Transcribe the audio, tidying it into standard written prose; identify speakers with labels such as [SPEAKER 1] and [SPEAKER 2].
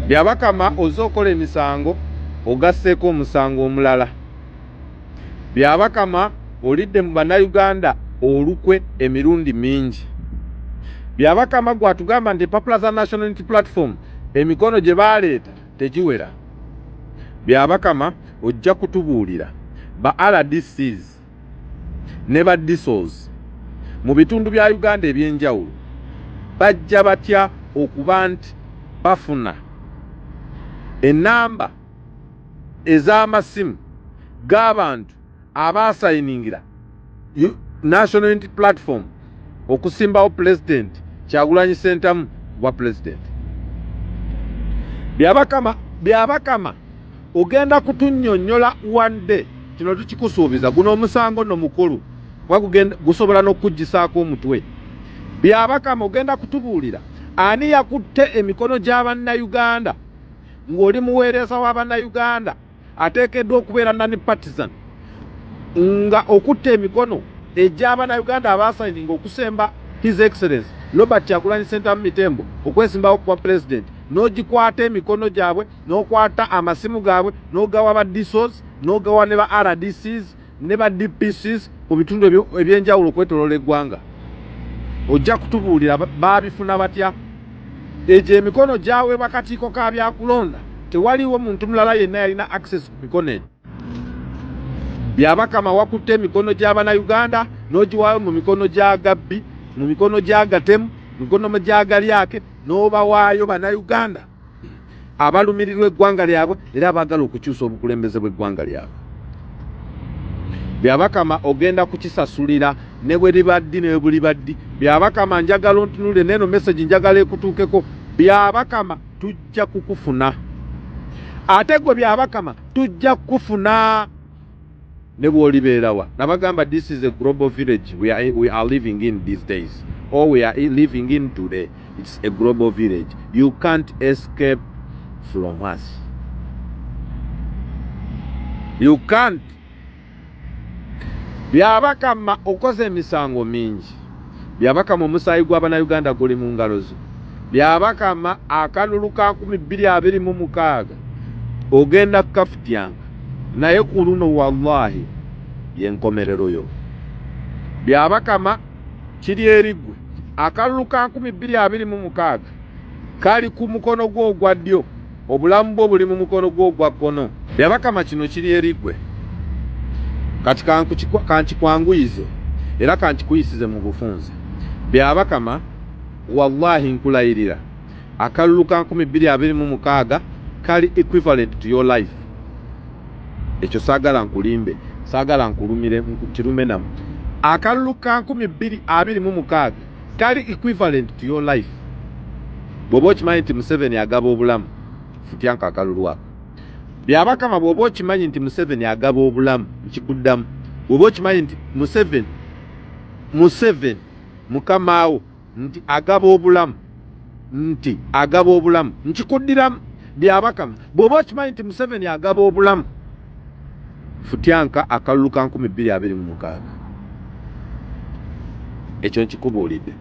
[SPEAKER 1] Byabakama ozze okola emisango ogasseeko omusango omulala. Byabakama olidde mu Bannayuganda olukwe emirundi mingi. Byabakama gwe atugamba nti empapula za National Unity Platform emikono gye baaleeta tegiwera. Byabakama ojja kutubuulira ba RDCs ne ba DISOs mu bitundu bya Uganda eby'enjawulo bajja batya okuba nti bafuna ennamba ez'amasimu g'abantu abaasayiningira National Unity Platform okusimbawo Pulezidenti Kyagulanyi Ssentamu bwa Pulezidenti. Byabakama, Byabakama ogenda kutunnyonnyola one day, kino tukikusuubiza. Guno omusango nno mukulu kuba gusobola n'okukuggyisaako omutwe. Byabakama ogenda kutubuulira ani yakutte emikono gya Bannayuganda ng'oli muweereza wa Bannayuganda ateekeddwa okubeera nani partisan nga okutta emikono egy'Abannayuganda abaasayininga okusemba His Excellence Robert Kyagulanyi Ssentamu Mitembo okwesimbawo kuba pulezidenti, n'ogikwata emikono gyabwe, n'okwata amasimu gaabwe, n'ogawa ba DISOs, n'ogawa ne ba RDCs ne ba DPCs mu bitundu eby'enjawulo okwetoloola eggwanga. Ojja kutubuulira baabifuna batya. Egyo emikono gyaweebwa kakiiko ka byakulonda, tewaliiwo muntu mulala yenna yalina access ku mikono egyo. Byabakama wakutte emikono gy'Abannayuganda n'ogiwaayo mu mikono gya gabbi, mu mikono gya gatemu, mu mikono gya galyake, n'obawaayo Bannayuganda abalumirirwa eggwanga lyabwe era abaagala okukyusa obukulembeze bw'eggwanga lyabwe. Byabakama ogenda kukisasulira ne bwe liba ddi ne bwe buliba ddi. Byabakama njagala ontunule n'eno message njagala ekutuukeko. Byabakama tujja kukufuna. Ate gwe Byabakama tujja kukufuna ne bw'olibeera wa. Nabagamba this is a global village we are living in these days or we are living in today. It's a global village. You can't escape from us. You can't. Byabakama okoze emisango mingi. Byabakama omusaayi gw'Abannayuganda guli mu ngalo zo. Byabakama akalulu ka 2026 ogenda kukafutyanga, naye ku luno wallahi yenkomerero yo. Byabakama kiri eri ggwe. Akalulu ka 2026 kali ku mukono gwo ogwa ddyo, obulamu bwo buli mu mukono gwo ogwa kkono. Byabakama kino kiri eri ggwe. Kati kankikwanguyize era kankikuyisize mu bufunze. Byabakama wallahi nkulayirira akalulu ka 2026 kali equivalent to your life. Ekyo saagala nkulimbe, saagala nkulumire kirume namu. Akalulu ka 2026 kali equivalent to your life. Bw'oba okimanyi nti Museveni agaba obulamu, futyanka akalulu ako. Byabakama bw'oba okimanyi nti Museveni agaba obulamu, nkikuddamu, bw'oba okimanyi nti Museveni mukamaawo nti agaba obulamu, nti agaba obulamu, nkikuddiramu, Byabakama bw'oba okimanyi nti Museveni agaba obulamu, futyanka akalulu ka 2026. Ekyo nkikubuulidde.